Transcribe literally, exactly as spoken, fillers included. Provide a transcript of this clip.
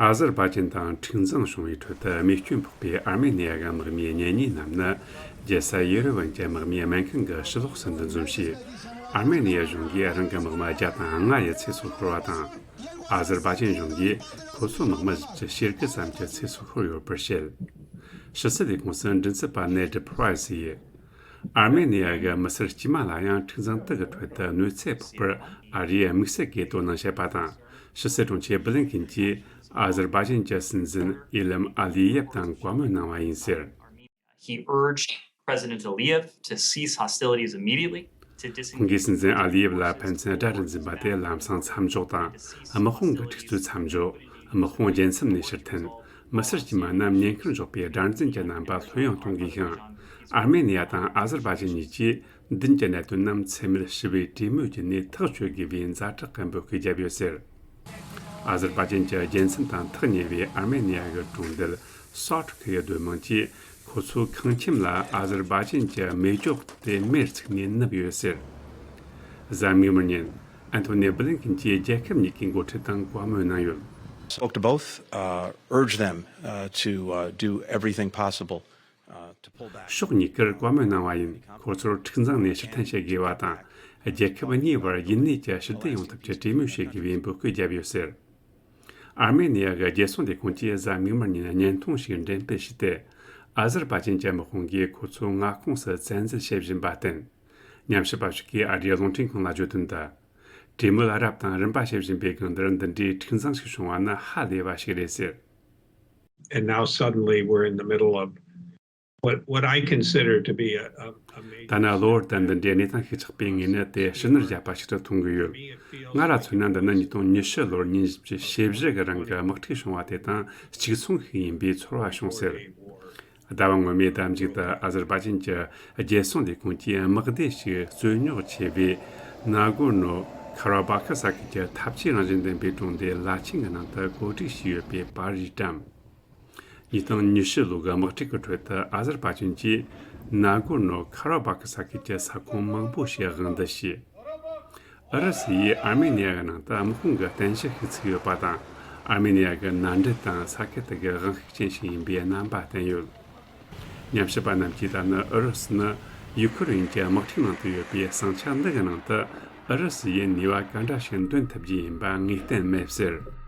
ཨ་ཟར་བྷ་ཅན་དང་འཁྲུག་འཛིང་བྱུང་བའི་ཁྲོད་དུ་རྨས་སྐྱོན་ཕོག་པའི་ཨར་མེ་ནི་ཡ་གི་དམག་མིའི་གཉེན་ཉེ་རྣམས་ནི་རྒྱལ་ས་ཡེ་རེ་ཝན་གྱི་དམག་མིའི་སྨན་ཁང་གི་ཕྱི་ལོགས་སུ་འདུ་འཛོམས་བྱས། ཨར་མེ་ནི་ཡ་གཞུང་གིས་རང་གི་དམག་མི་བརྒྱ་དང་ལྔ་ཡི་ཚེ་སྲོག་ཤོར་བ་དང་། ཨ་ཟར་བྷ་ཅན་གཞུང་གིས་ཁོ་ཚོའི་དམག་མི་བཞི་བཅུ་ཞེ་དགུ་ཙམ་གྱི་ཚེ་སྲོག་ཤོར་ཡོད་པར་བཤད། ཕྱི་སྲིད་ལས་ཁུངས་སུ་མགྲིན་ཚབ་པ་ནེ་ཌི་ཕ་རའི་སི་ཡིས། ཨར་མེ་ནི་ཡ་གི་མི་སེར་དཀྱུས་མ་ལ་ཡང་འཁྲུག་འཛིང་དག་གི་ཁྲོད་དུ་གནོད་འཚེ་ཕོག་པར་ཨ་རིས་དམིགས་བསལ་གྱིས་དོ་སྣང་བྱས་པ་དང་། ཕྱི་སྲིད་དྲུང་ཆེ་བྷི་ལིན་ཁིན་གྱིས་ཨ་ཟར་བྷ་ཅན་གྱི་སྲིད་འཛིན་ཨི་ལམ་ཨ་ལི་ཡེབ་དང་བཀའ་མོལ་གནང་བ་ཡིན་ཟེར། He urged President Aliyev to cease hostilities immediately, to ཁོང་གིས་སྲིད་འཛིན་ཨ་ལི་ཡེབ་ལ་ཕན་ཚུན་དགྲ་རུ་འཛིན་པ་དེ་ལམ་སང་མཚམས་འཇོག་དང་། དམག་དཔུང་གི་འཁྲུག་རྩོད་མཚམས་འཇོག་དམག་དཔུང་རྒྱལ་མཚམས་ནས་ཕྱིར་འཐེན། མི་སེར་དཀྱུས་མ་རྣམས་ཉེན་ཁར་འཇོག་པའི་དགྲར་འཛིན་གྱི་རྣམ་པ་ལྷོད་ཡངས་གཏོང་དགོས་ཤིང་། ཨར་མེ་ནི་ཡ་དང་ཨ་ཟར་བྷ་ཅན་གཉིས་ཀྱིས་མདུན་གྱི་གནད་དོན་རྣམས་འཚེ་མེད་ཞི་བའི་གྲོས་མོལ་བརྒྱུད་ནས་ཐག་གཅོད་དགོས་པའི་ཛ་དྲག་གི་འབོད་སྐུལ་བརྒྱབ་ཡོད་ཟེར། ཨ་ཟར་བྷ་ཅན་གྱི་རྒྱལ་མཚམས་དང་ཐག་ཉེ་བའི་ཨར་མེ་ནི་ཡ་གི་གྲོང་རྡལ་སོ་ཊི་ཁི་ཡི་སྡོད་དམངས་ཀྱིས་ཁོ་ཚོའི་ཁང་ཁྱིམ་ལ་ཨ་ཟར་བྷ་ཅན་གྱི་མེ་སྒྱོགས་དེ་མེར་ཚིག་ནས་ནུབ་ཡོད་ཟེར། གཟའ་མིག་དམར་ཉིན་ཨན་ཐོ་ནི་བྷི་ལིན་ཁིན་གྱིས་རྒྱལ་ཁབ་གཉིས་ཀའི་འགོ་ཁྲིད་དང་བཀའ་མོལ་གནང་ཡོད། Spoke to both, uh, urge them, uh, to, uh, do everything possible, uh, to pull back. ཕྱོགས་གཉིས་ཀར་བཀའ་མོལ་གནང་བ་ཡིན། ཁོ་ཚོར་འཁྲུག་འཛིང་ནས་ཕྱིར་འཐེན་བྱེད་དགོས་པ་དང་། རྒྱལ་ཁབ་གཉིས་བར་ཡུན་གནས་ཀྱི་ཞི་བདེ་ཡོང་ཐབས་ཀྱི་གྲོས་མོལ་བྱེད་དགོས་པའི་འབོད་སྐུལ་བརྒྱབ་ཡོད་ཟེར། ཨར་མེ་ནི་ཡ་གི་རྒྱལ་སྲུང་ལས་ཁུངས་ཀྱིས་གཟའ་མིག་དམར་ཉིན་བརྙན་ཐུང་ཞིག་འགྲེམས་སྤེལ་བྱས་ཏེ། ཨ་ཟར་བྷ་ཅན་གྱི་དམག་དཔུང་གིས་ཁོ་ཚོའི་མངའ་ཁོངས་སུ་བཙན་འཛུལ་བྱེད་བཞིན་པར་བརྟེན། ཉམས་ཞིབ་པ་ཞིག་གིས་ཨ་རིའི་རླུང་འཕྲིན་ཁང་ལ་བརྗོད་དོན་དུ། གྲོས་མོལ་རབ་དང་རིམ་པ་བྱེད་བཞིན་པའི་སྒང་དེར་འདི་འདྲའི་འཁྲུག་འཛིང་ཞིག་བྱུང་བ་ནི་ཧ་ལས་པ་ཞིག་རེད་ཟེར། And now suddenly we're in the middle of what, what I consider to be a, a, a major ད་ནི་གློ་བུར་དུ་འདི་འདྲའི་གནས་སྟངས་ཤིག་ཆགས་པས་ངས་ནི་དེ་ཕྱི་ནུར་བརྒྱབ་པ་ཞིག་ཏུ་མཐོང་གི་ཡོད། ང་ལ་མཚོན་ན་འདི་ནི་ཉིས་སྟོང་ཉི་ཤུ་ལོར་ཉིན་བཞི་བཅུ་ཞེ་བཞི་གི་རིང་གི་དམག་འཁྲུག་བྱུང་བ་དེ་དང་གཅིག་མཚུངས་ཤིག་ཡིན་པའི་ཚོར་བ་བྱུང་ཟེར། ཟླ་བ་སྔོན་མའི་ཟླ་མཇུག་ཏུ་ཨ་ཟར་བྷ་ཅན་གྱི་རྒྱལ་སྲུང་ལས་ཁུངས་ཀྱིས་དམག་སྡེ་ཞིག་རྩོད་རྙོག་ཆེ་བའི་ན་གོར་ནོ་ཁ་ར་བྷ་ཁ་ས་ཁུལ་གྱི་འཐབ་ཇུས་རང་བཞིན་ལྡན་པའི་གྲོང་སྡེ་ལ་ཆིང་གི་ནང་དུ་བཀོད་སྒྲིག་བྱས་ཡོད་པའི་པར་རིས་བཀྲམ། ཉིས་སྟོང་ཉི་ཤུ་ལོའི་དམག་འཁྲུག་གི་ཁྲོད་དུ་ཨ་ཟར་བྷ་ཅན་གྱིས་ན་གོར་ནོ་ཁ་ར་བྷ་ཁ་ས་ཁུལ་གྱི་ས་ཁོངས་མང་པོ་ཞིག་དབང་བསྡུ་བྱས། ཨུ་རུ་སུ་ཡིས་ཨར་མེ་ནི་ཡ་གི་ནང་དུ་དམག་དཔུང་གི་རྟེན་གཞི་ཞིག་བཙུགས་ཡོད་པ་དང་། ཨར་མེ་ནི་ཡ་གི་མནའ་འབྲེལ་དང་ས་ཁུལ་དེ་གའི་དབང་ཤུགས་ཅན་ཞིག་ཡིན་པའི་རྣམ་པ་བསྟན་ཡོད། ཉམས་ཞིབ་པ་རྣམས་ཀྱིས་ད་ནི་ཨུ་རུ་སུ་ནི་ཡུ་ཁུ་རེན་གྱི་དམག་འཁྲུག་ནང་དུ་ཡོད་པའི་ཟིང་ཆ་འདི་གི་ནང་དུ་ཨུ་རུ་སུ་ཡིས་ནུས་པ་ག་འདྲ་ཞིག་འདོན་ཐུབ་རྒྱུ་ཡིན་པ་ངེས་གཏན་མེད་ཟེར།